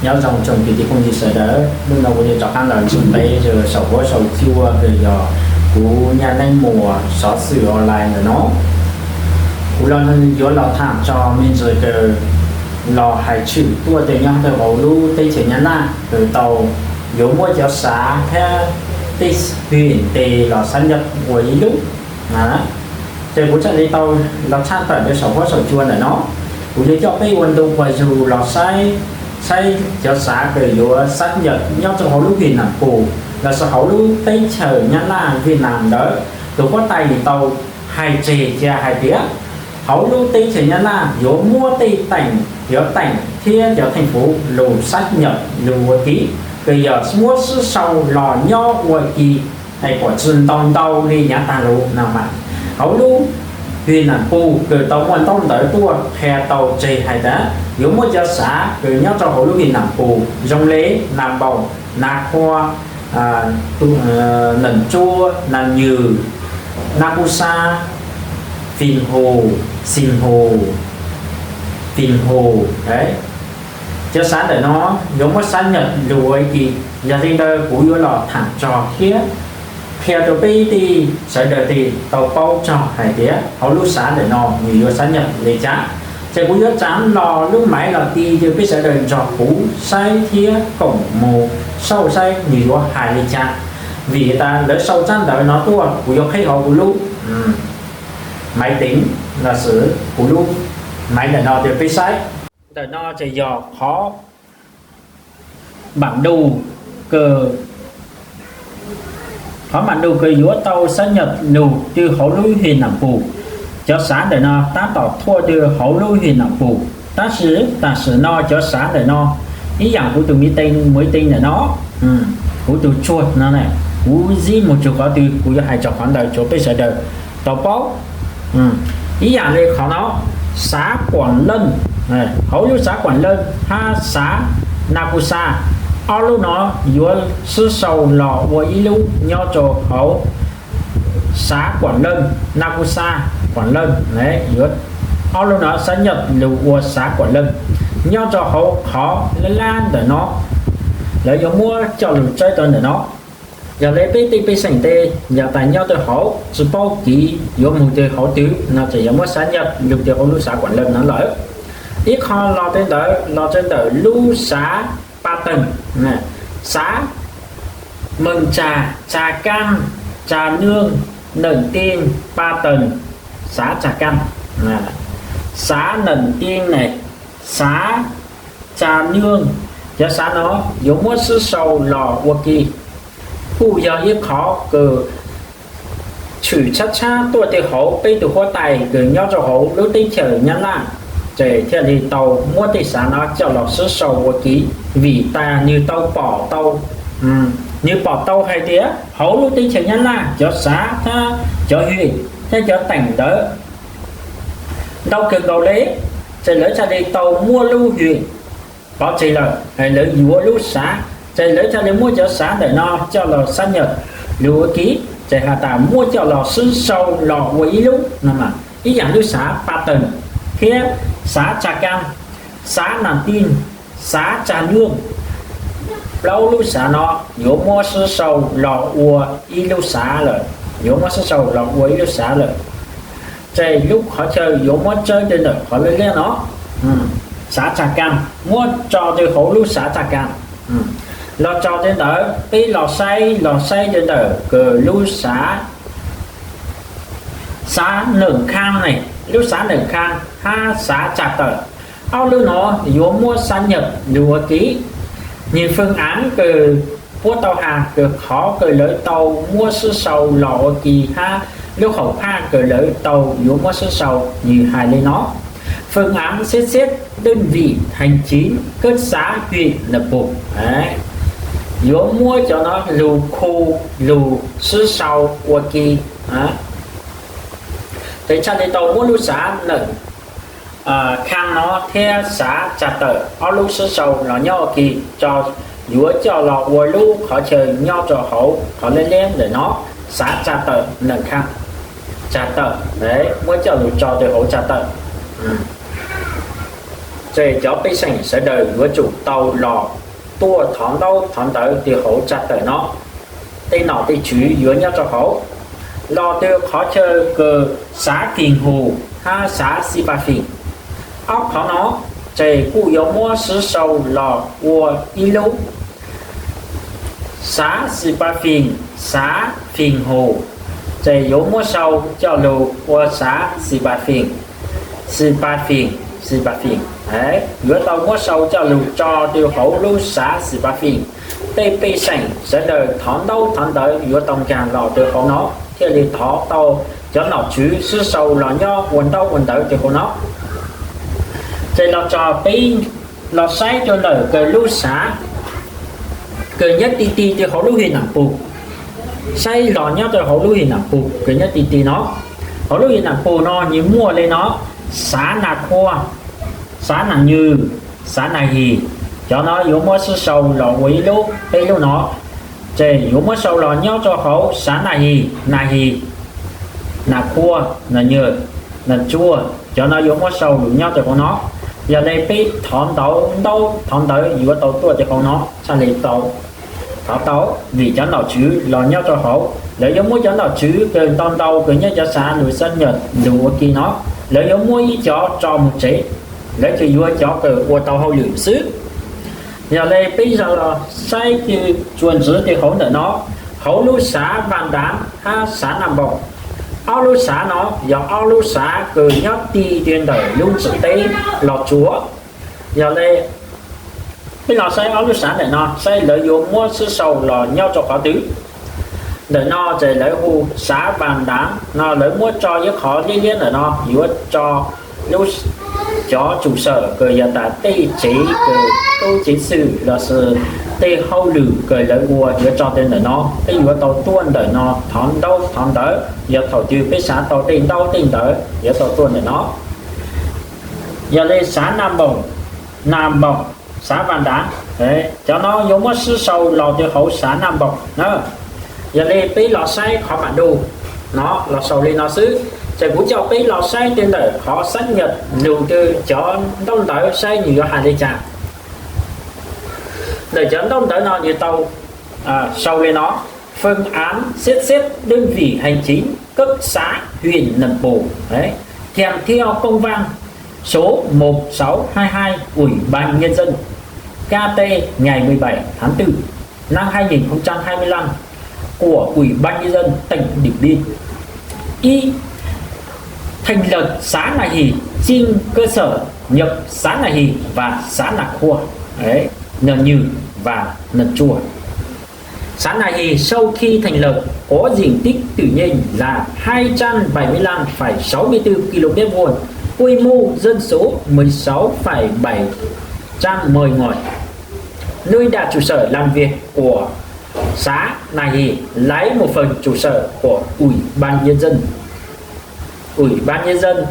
Nyob zoo tsoom kwv tij phooj ywg sawv daws, hnub no kuv yuav rov qab los ntsib peb rau saum huab saum cua kws yog kuv Nyaj Neej Muas Xov Xwm Online ntawm no. Kuv los yuav los tham txog me ntsis kws los hais tshwm tuaj rau nyob rau hauv lub teb chaws Nyab Laj kws tau yuav muab cov xav thiab tej hwm tes los sab nyam ua ib lub. Ces kuv thiaj li tau los tshaj tawm rau saum huab saum cua ntawm no. Kuv yuav coj peb ua ntu quas zug los saib, saib cov xav kws yuav sab nyam nyob rau hauv lub Viaj Nam Pus lossis hauv lub teb chaws Nyab Laj Viaj Nam ntawd. Tus huab tais tau hais tseg cia hais tias hauv lub teb chaws Nyab Laj yuav muab tej teem, cov teem thiab cov theej fuv lug sab nyam lug ua ke, kws yog muab sib sau los nyob ua ke es kom tsi ntau ntau li yav tag los no mas. Hauv lub Viaj Nam Pus kws tau muaj ntaub ntawv tuaj qhia tau tseg hais tias yuav muab cov xav kws nyob rau hauv lub Viaj Nam Pus zoo le Nas Npaum, Nas Khua, Neem Tsuab, Nas Nywg, Nas Kus Xas, Fis Hus, Xis Hus, Fis Hus, cov xav ntawm no yuav muab sab nyam lug ua ke. Yog li ntawd kuv yuav los tham txog thiab qhia rau peb tej sawv daws tej tau paub txog hais tias hauv lub xav ntawm no nws yuav sab nyam li cas. Ces kuv yuav tsaav los lub maiv los ti rau peb sawv daws nrog kuv saib thiab koom mus saib saib nws yuav hais li cas. Vim tas lawv sau tsab ntawv no tuaj kuv yuav qheb hauv kuv lub maiv teev lossis kuv lub maiv ntawm no rau peb saib. Ntawm no ces yog qhov npam ntu kws, qhov npam ntu kws yuav tau sab nyam lug rau hauv lub Viaj Nam Pus. Cov xav ntawm no tab tom thuaj rau hauv lub Viaj Nam Pus, tab sis tam sim no cov xav ntawm no ib yam kuv tus maiv teev, maiv teev ntawm no, kuv tus tsuag no, kuv zib mus txug qhov twg kuv yuav hais txog qhov ntawd rau peb sawv daws tau paub. Ib yam li qhov no, xav Kuam Leej, hauv lub xav Kuam Leej hab xav Nas Kus Xas, ob lub no yuav sib sau los ua ib lub nyob rau hauv xav Kuam Leej, Nas Kus Xas, Kuam Leej, yuav ob lub no sab nyam lug ua xav Kuam Leej nyob rau hauv qhov lab lab ntawm no. Lawv yuav muab coj lug txawb rau ntawm no. Yog le peb tej pej xeem tes yog tas nyob rau hauv tsi paub kev yuav mus rau hauv twg no ces yuav muab sab nyam lug rau hauv lub xav Kuam Leej no lawm. Ib qho los rau ntawd, los rau ntawm lub xav Pas Teeg, xav Mees Tsag, Tsag Kaab, Tsag Nyoog, Neem Tieg, Pas Teeg, xav Tsag Kaab, xav Neem Tieg ne, xav Tsag Nyoog. Cov xav no yuav muab sib sau los ua ke, kuj yog ib qhov kws tshwm tshab tshab tuaj rau hauv peb tug huab tais kws nyob rau hauv lub teb chaws Nyab Laj, ces thiaj li tau muab tej xav no coj los sib sau ua ke. Vim tas nwg tau pom tau, nwg pom tau hais tias hauv lub teb chaws Nyab Laj cov xav thiab cov hwm thiab cov teem ntawd ntau kawg nkaus le, ces lawv thiaj li tau muab lub hwm pov tseg lawm, lawv yuav lub xav, ces lawv thiaj li muab cov xav ntawm no coj los sab nyam lug ua ke, ces has tas muab coj los sib sau los ua ib lub no mas ib yam lub xav Pas Teeg thiab xav Tsag Kaab, xav Neem Tieg, xav Tsag Nyoog. Plaub lub xav no yuav muab sib sau los ua ib lub xav lawm, yuav muab sib sau los ua ib lub xav lawm. Ces lub qhov chaw yuav muab txawb rau ntawm qhov laj liab no, xav Tsag Kaab, muab tso rau hauv lub xav Tsag Kaab. Los tso rau ntawd, peb los saib, los saib rau ntawm kws lub xav, xav Neem Khaab ne, lub xav Neem Khaab hab xav Tsag Tawm, ob lub no yuav muab sab nyam lug ua ke. Nwg fwj aav kws puab tau has kws qhov kws lawv tau muab sib sau los ua ke hab lub hom phaj kws lawv tau yuav muab sib sau, nwg hais li no: Phương án xếp xếp đơn vị hành chính cấp xã, huyện, Nậm Pù. Yuav muab cov no lug khu, lug sib sau ua ke. Ces txhaj li tau muab lub xav Neem Khaab no thiab xav Tsag Tawm ob lub sib sau los nyob ua ke, tso, yuav coj los ua lub qhov chaw nyob rau hauv qhov laj liab ntawm no, xav Tsag Tawm, Neem Khaab, Tsag Tawm, muab coj lug tso rau hauv Tsag Tawm. Ces cov pej xeem sawv daws yuav tsum tau los tuaj thov ntaub thov ntawv rau hauv tsa tawm no. Tej nom tej tswv yuav nyob rau hauv, los rau qhov chaw kws xav Fim Hus hab xav Xis Pas Fim. Ob qhov no ces kuj yuav muab sib sau los ua ib lub. Xav Xis Pas Fim, xav Fim Hus, ces yuav muab sau coj lug ua xav Xis Pas Fim, Xis Pas Fim, Xis Pas Fim. Yuav tau muab sau coj lug tso rau hauv lub xav Xis Pas Fim. Tej pej xeem sawv daws thov ntaub thov ntawv yuav tau nkaag los rau hauv no, thiaj li thov tau cov nom tswv sib sau los nyob ua ntaub ua ntawv rau hauv no. Ces los txog peb los saib rau ntawm kws lub xav kws nyob ti ti rau hauv lub him Nam Pus. Saib los nyob rau hauv lub him Nam Pus kws nyob ti ti no. Hauv lub him Nam Pus no nws muaj le no: xav Nas Khua, xav Nas Nwg, xav Nas His. Cov no yuav muab sib sau los ua ib lub, peb lub no. Ces yuav muab sau los nyob rau hauv xav Nas His, Nas His, Nas Khua, Nas Nwg, Nas Tsuag, cov no yuav muab sau los nyob rau hauv no. Yog le peb thov ntaub, ntaub thov ntawv yuav tau tuaj rau hauv no txhaj le tau thov tau, vim cov nom tswv los nyob rau hauv. Lawv yuav muab cov nom tswv kws ntau ntau kws nyob cov xav lug xab nyam lug ua ke no, lawv yuav muab ib cov tso moog tsev, lawv tsuas yuav cov kws ua tau hauj lwm xwb. Yog le peb zaum los saib tsuas ntxiv rau hauv ntawm no, hauv lub xav Vas Daav hab xav Naj Npaum. Ob lub xav no yog ob lub xav kws nyob ti rau ntawm lub ntsws teb Los Tsuas. Yog le peb los saib ob lub xav ntawm no, saib lawv yuav muab sib sau los nyob rau qhov twg. Ntawm no ces lawv hu xav Vas Daav no, lawv muab tso ib qhov liab liab ntawm no, yuav tso lub, cov trụ sở kws yog tas tej tsev kws tub ceev xwm lossis tej hauj lwm kws lawv ua yuav tso rau ntawm no. Peb yuav tau tuaj ntawm no thov ntaub thov ntawv, yog thaum twg peb xav tau tej ntaub tej ntawv yuav tau tuaj ntawm no. Yog le xav Naj Npaum, Naj Npaum, xav Vas Daav, cov no yuav muab sib sau los rau hauv xav Naj Npaum na. Yog le peb los saib qhov map du no, los sau le no xwb. Ces kuv coj peb los saib rau ntawm qhov xab nyam lug rau cov ntaub ntawv saib nws yuav hais le caag. Ntawm cov ntaub ntawv no nws tau sau le no: Phương án sắp xếp đơn vị hành chính cấp xã, huyện, Nậm Pồ, kèm theo công văn số một sáu hai hai Ủy ban Nhân dân, K T, ngày mười bảy tháng tư năm hai nghìn không trăm hai mươi lăm của Ủy ban Nhân dân tỉnh Điện Biên. Ý, thành lập xã Nà Hì, trên cơ sở nhập xã Nà Hì và xã Nà Khua, Nà Nhừ và Nà Chua. Xã Nà Hì sau khi thành lập có diện tích tự nhiên là hai trăm bảy mươi lăm phẩy sáu mươi tư ki lô mét vuông, quy mô dân số mười sáu phẩy bảy trăm mười người. Nơi đặt trụ sở làm việc của xã Nà Hì lấy một phần trụ sở của Ủy ban Nhân dân, Ủy ban Nhân dân,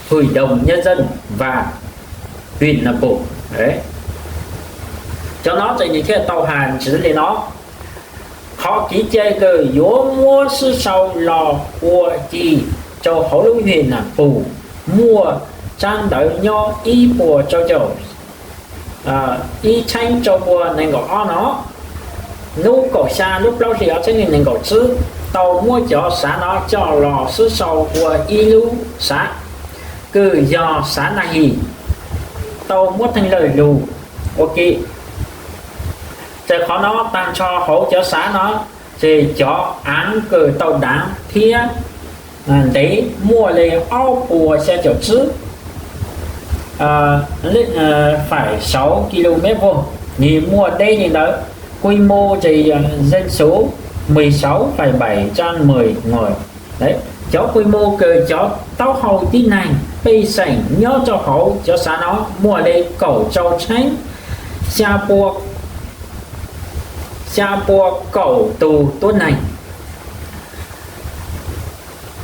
Hội đồng Nhân dân và huyện Nậm Pồ. Cov no ces nws thiaj tau has ntxiv li no: Qhov kev cai kws yuav muab sib sau los ua ke rau hauv lub him Nam Pus, muaj tsab ntawv nyob ib puas rau caum, ib txheeb rau pua nees nkaum ob no. Hnub kaum xya lub plaub hlis ob txhiab nees nkaum tsib, tau muab cov xav no coj los sib sau ua ib lub xav, kws yog xav Naj His, tau muab theej lawm lug ua ke. Ces qhov no taag nrho hauv cov xav no ces cov aav kws tau daav thiab ntev muaj le ob puas xya caum tsib phais saud ki lô met vuog, nws muaj deb li ntawd. Quy mô ces dân số mười sáu phẩy bảy trăm mười người. Cov quy mô kws cov taub hau tib neeg pej xeem nyob rau hauv cov xav no muaj le kaum rau txheeb xya pua, xya pua kaum tus tuab neeg.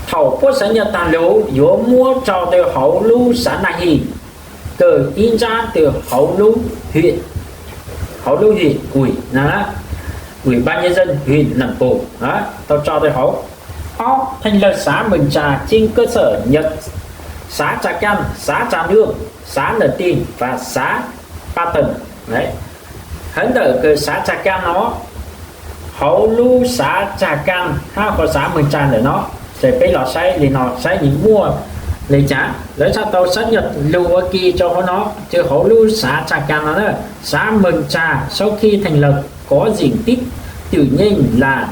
Thaum puab xav nyas taag lug yuav muab tso rau hauv lub xav Naj His, kws ib ntsab rau hauv lub him, hauv lub him Ủy, Ủy ban Nhân dân huyện Nậm Pồ, tau tso rau hauv. Ob, thành lập xã Mường Trà trên cơ sở nhập xã Trà Cang, xã Trà Nương, xav Nam Tij vas xav Pab Teem. Hawv ntawm kws xav Tsag Kaaj no, hauv lub xav Tsag Kaaj hab hauv xav Meeg Tsag ntawm no, ces peb los saib li no saib nws muaj li cas. Lawv tshaj tau sab nyam lug ua ke rau hauv no, ces hauv lub xav Tsag Kaaj no na, xav Meeg Tsag sau khi theej lawm kov zim tib twm nyeej las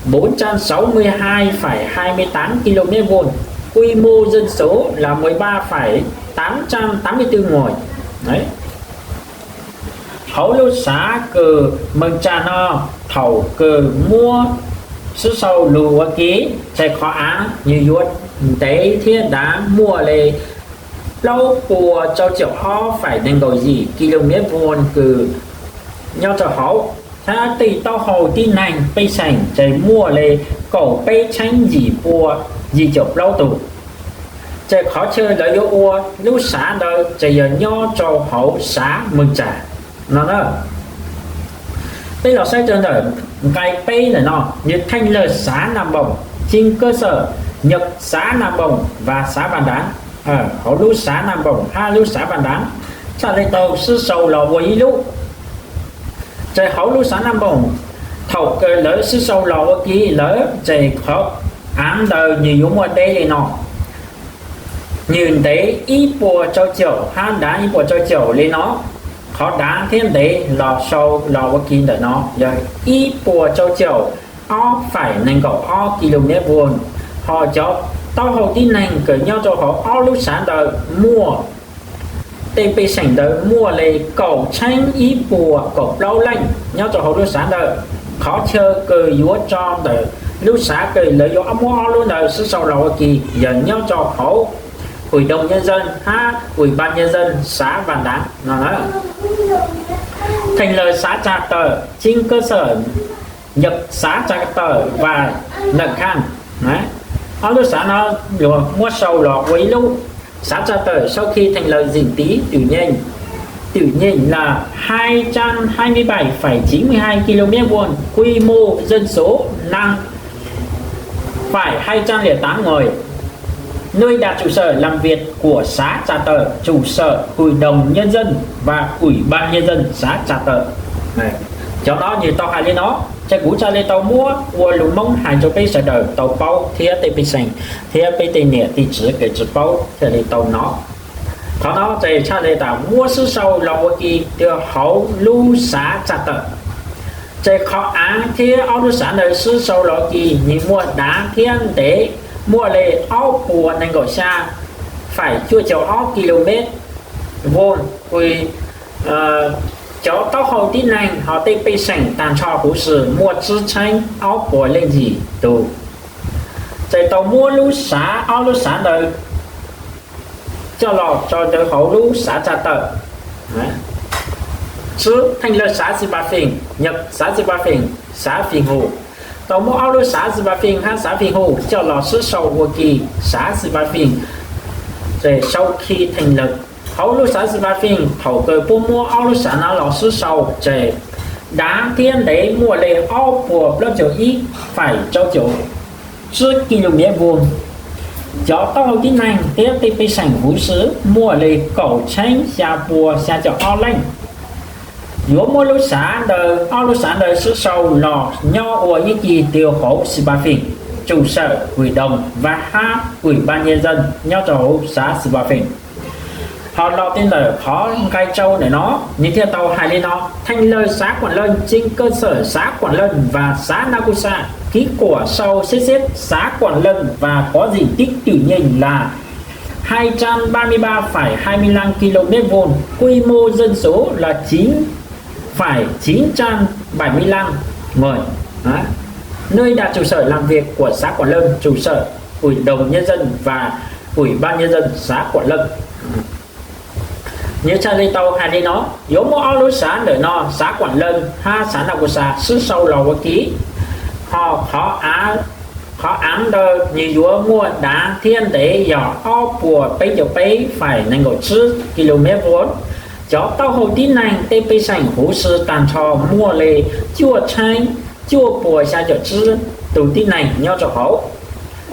bốn trăm sáu mươi hai phẩy hai mươi tám ki-lô-mét vuông, quy mô dân số là mười ba phẩy tám trăm tám mươi tư người. Hauv lub xav kws Meeg Tsag no, thaum kws muab sib sau lug ua ke, ces qhov av nws yuav ntev thiab dav muaj li plaub puas rau caum ob phẩy nees nkaum yim ki-lô-mét vuông kws nyob rau hauv, hab tej taub hau tib neeg pej xeem ces muaj li kaum peb txheeb yim pua yim caum plaub tug. Ces qhov chaw lawv yuav ua lub xav ntawd ces yog nyob rau hauv xav Meeg Tsag no na. Peb los saib rau ntawm nqai peb ntawm no, nws theej lawg xav Nam Npoom, chính cơ sở nhập xã Nam Npoom và xã Bàn Đán. Hauv lub xav Nam Npoom hab lub xav Bàn Đán txhaj li tau sib sau los ua ib lub. Ces hauv lub xav Nam Npoom, thaum kws lawv sib sau los ua ke lawm ces qhov av ntawd nws yuav muaj deb li no, nws ntev ib puas rau caum hab dav ib puas rau caum li no. Qhov dav thiab ntev los sau los ua ke ntawm no yog ib puas rau caum ob phẩy nees nkaum ob ki-lô-mét vuông. Ho cov taub hau tib neeg kws nyob rau hauv ob lub xav ntawd muaj, tej pej xeem ntawd muaj li kaum txheeb ib puas kaum plaub leej nyob rau hauv lub xav ntawd. Qhov chaw kws yuav tso ntawm lub xav kws lawv yuav muab ob lub ntawd sib sau los ua ke yog nyob rau hauv Hội đồng Nhân dân hab Ủy ban Nhân dân xã Bàn Đán no. Thành lập xã Trà Tở, chính cơ sở nhập xã Trà Tở và Nậm Khang. Ob lub xav no luag muab sau los ua ib lub. Xã Trà Tở sau khi thành lập dinh tí tiểu nhị là hai trăm hai mươi bảy phẩy chín mươi hai ki-lô-mét vuông, quy mô dân số năm phải hai trăm lẻ tám người. Nơi đặt trụ sở làm việc của xã Trà Tở, trụ sở Hội đồng Nhân dân và Ủy ban Nhân dân xã Trà Tở. Cov no nws tau hais li no, ces kuv txhaj li tau muab ua lus Hmoob hais rau peb sawv daws tau paub thiab tej pej xeem thiab peb tej niam tej txiv kws tsi paub thiaj li tau hnov. Qhov no ces txhaj li tas muab sib sau los ua ke rau hauv lub xav Trà Tở. Ces qhov av thiab ob lub xav ntawd sib sau los ua ke nws muaj dav thiab ntev muaj li ob puas nees nkaum xya phẩy cuaj caum ob ki-lô-mét vuông, cov taub hau tib neeg ho tej pej xeem tag nrho huv si muaj tsib txheeb ob puas leej yim tug. Ces tau muab lub xav, ob lub xav ntawd coj los tso rau hauv lub xav Trà Tở. Sib theej lawg xav Xi Pas Feem, nhập xã Xi Pas Feem, xã Phìn Hù. Tau muab ob lub xav Xi Pas Feem hab xã Phìn Hù coj los sib sau ua ke, xã Xi Pas Feem. Ces sau khi thành lập, hauv lub xav Xi Pas Feem thaum kws puab muab ob lub xav no los sib sau ces dav thiab ntev muaj li ob puas plaub caug ib phẩy rau caum tsib ki-lô-mét vuông. Cov taub hau tib neeg thiab tej pej xeem huv si muaj li kaum txheeb xya puas xya caum ob leej. Yuav muab lub xav ntawd, ob lub xav ntawd sib sau los nyob ua ib ke rau hauv Xi Pas Feem, trụ sở Hội đồng và hab Ủy ban Nhân dân nyob rau hauv xã Xi Pas Feem. Ho los rau ntawm qhov nqai rau ntawm no, nws thiaj tau hais li no: Thành lập xã Quảng Lâm, trên cơ sở xã Quảng Lâm và xã Na Ku Sa, kết quả sau xét xếp xã Quảng Lâm và có diện tích tự nhiên là hai trăm ba mươi ba phẩy hai mươi lăm ki-lô-mét vuông, quy mô dân số là chín phẩy chín trăm bảy mươi lăm người. Nơi đặt trụ sở làm việc của xã Quảng Lâm, trụ sở Hội đồng Nhân dân và Ủy ban Nhân dân xã Quảng Lâm. Nws txhaj li tau hais li no, yuav muab ob lub xav ntawm no, xav Kuam Leej hab xav Naj Kus Xas sib sau los ua ke. Ho qhov av ntawd nws yuav muaj dav thiab ntev yog ob puas peb caug peb faim nees nkaum tsib ki lu mev vuv. Cov taub hau tib neeg tej pej xeem huv si tag nrho muaj li cuaj txheeb cuaj puas xya caum tsib tus tib neeg nyob rau hauv.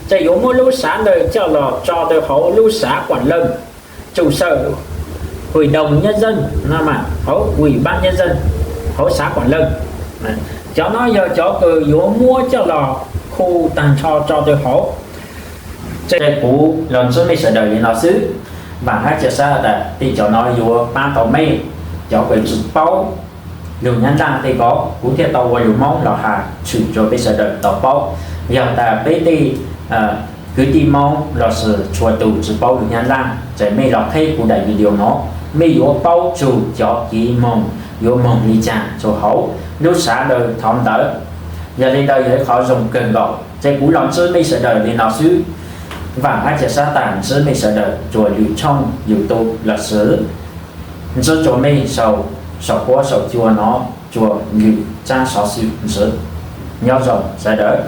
Ces yuav muab lub xav ntawd coj los tso rau hauv lub xav Kuam Leej, trụ sở Hội đồng Nhân dân, hauv Ủy ban Nhân dân, hauv xã Quảng Lâm. Cov no yog cov kws yuav muab coj los khu tag nrho tso rau hauv. Ces kuv los ntsib mej sawv daws li no xwb. Vam hab cia sab tas tej cov no yuav pab tau mej, cov kws tsi paub lug Nyab Laaj tej ko, kuv thiaj tau ua lug Moob los has tshwm rua peb sawv daws tau paub. Yog tas peb tej kwv tij Moob lossis txhua tug tsi paub lug Nyab Laaj, ces mej los qheb kuv daim video no, mej yuav paub tsug cov kev moog yuav moog li caag rua hauv lub sav daws thaum ntawd. Yog li ntawd yog ib qhov zoo kawg nkaus, ces kuv los ntsib mej sawv daws li no xwb. Vam hab cia sab tas ntsib mej sawv daws rua lwm tshooj YouTube lossis ntsib rua mej sau, sau huab sau cua no rua lwm tsaab xov xwm ntxiv. Nyob zoo sawv daws.